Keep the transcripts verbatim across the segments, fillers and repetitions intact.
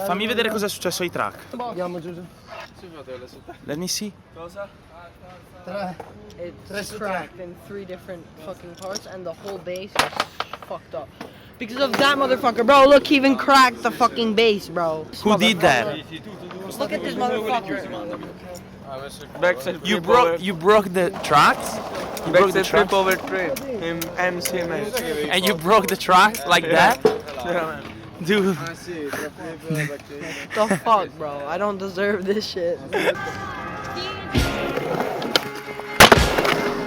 Fammi vedere cosa è successo ai track. Andiamo, Giugiu. Let me see. Cosa? Tre. It's cracked in three different fucking parts and the whole base is fucked up. Because of that motherfucker, bro. Look, he even cracked the fucking base, bro. Who did that? Look at this motherfucker. You broke, you broke the tracks? You broke the tracks? Over train. Him, M C M S. And you broke the tracks like that? Yeah, man. Dude. The fuck, bro? I don't deserve this shit.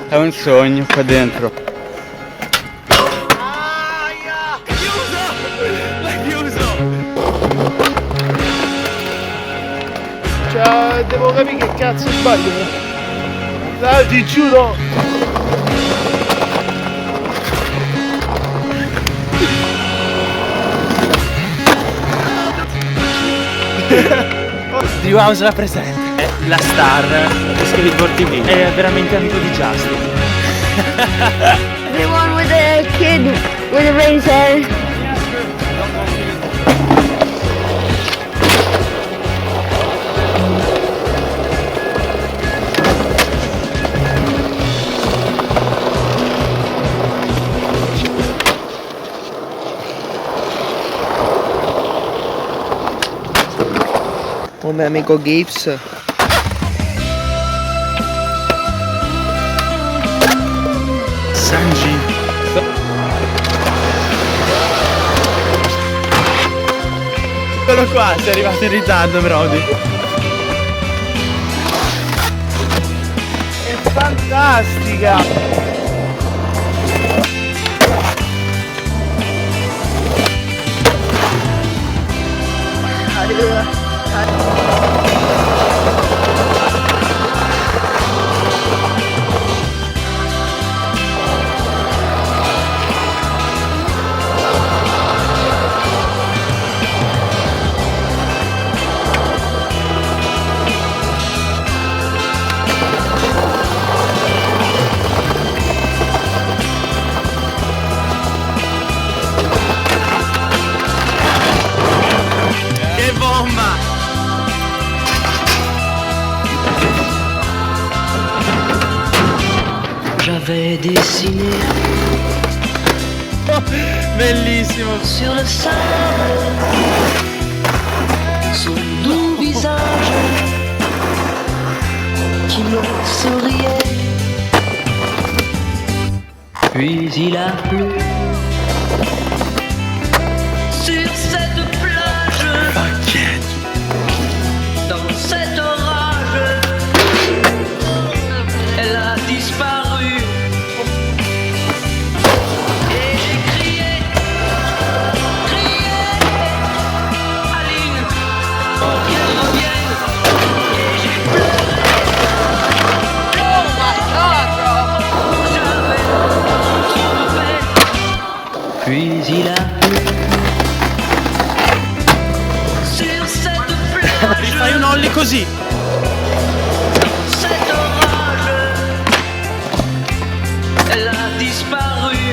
È un sogno qua dentro. Aia! L'ha chiuso! L'ha chiuso! Cioè, devo capire che cazzo sbaglio. Dai, ti giuro! Drew House rappresenta la star di Skateboard T V. È veramente amico di Justin. Everyone with a kid with a raised hair. Un mio amico Gibbs. Sanji. Eccolo qua, sei arrivato in ritardo, Brody. È fantastica! Che bomba! J'avais dessiné Bellissimo! Sur le sable son doux visage qui me souriait. Puis il a plu sur cette plage. Dans cet orage, elle a disparu. Et j'ai crié, crié, Aline, pour qu'elle revienne. Et j'ai pleuré. Oh my God, bro. Pour jamais retrouver. Puis il a plu sur cette plage. Rifai un ollie così. Dans cet orage, elle a disparu.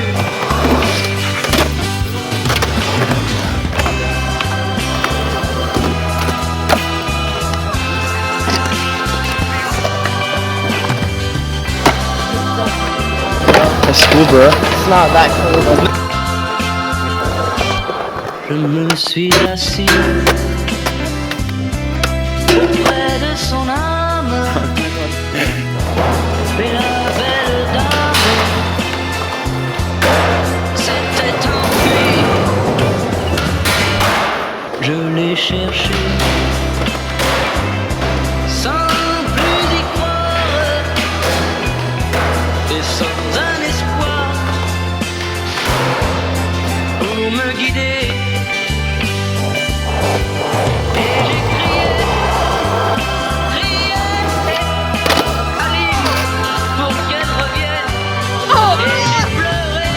That's cool, bro. It's not that cool. Je me suis assis près de son âme. Mais la belle dame s'était enfuie. Je l'ai cherchée sans plus y croire et sans un espoir pour me guider. Et j'ai crié, crié, Aline, pour qu'elle revienne. Et j'ai pleuré,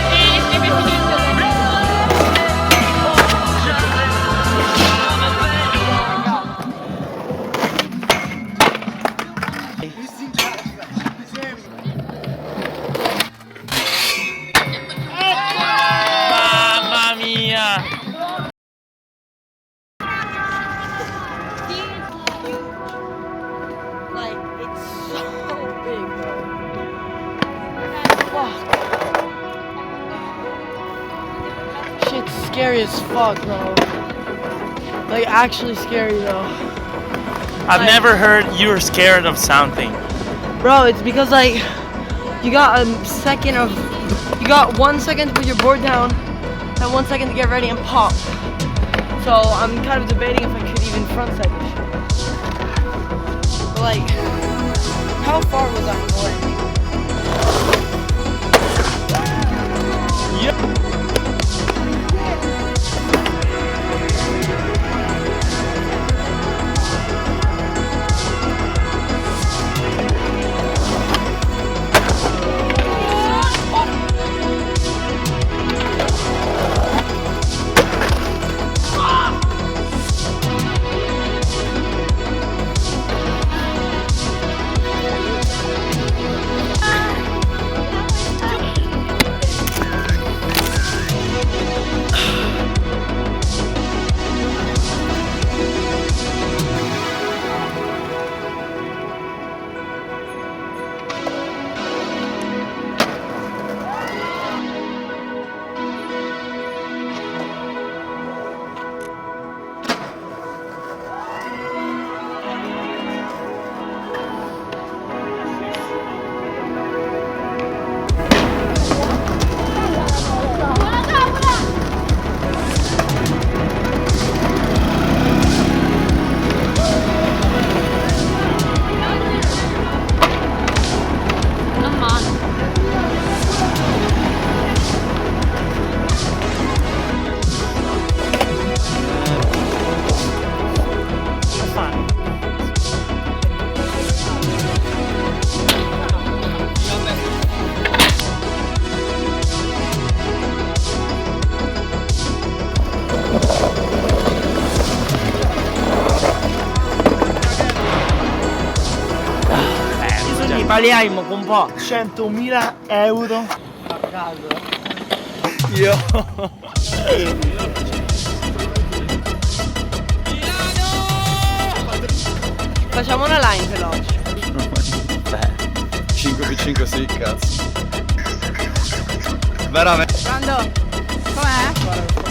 pleuré, pour jamais, je me rappelle. Scary as fuck, though. Like, actually scary, though. I've never heard you're scared of something. Bro, it's because, like, you got a second of, you got one second to put your board down, and one second to get ready and pop. So I'm kind of debating if I could even front side this shit. But, like, how far was I going? Paliaimo con po'. Centomila euro. A caso. Io. Facciamo una line veloce. Beh, cinque più cinque sì, cazzo. Veramente. Quando? Com'è?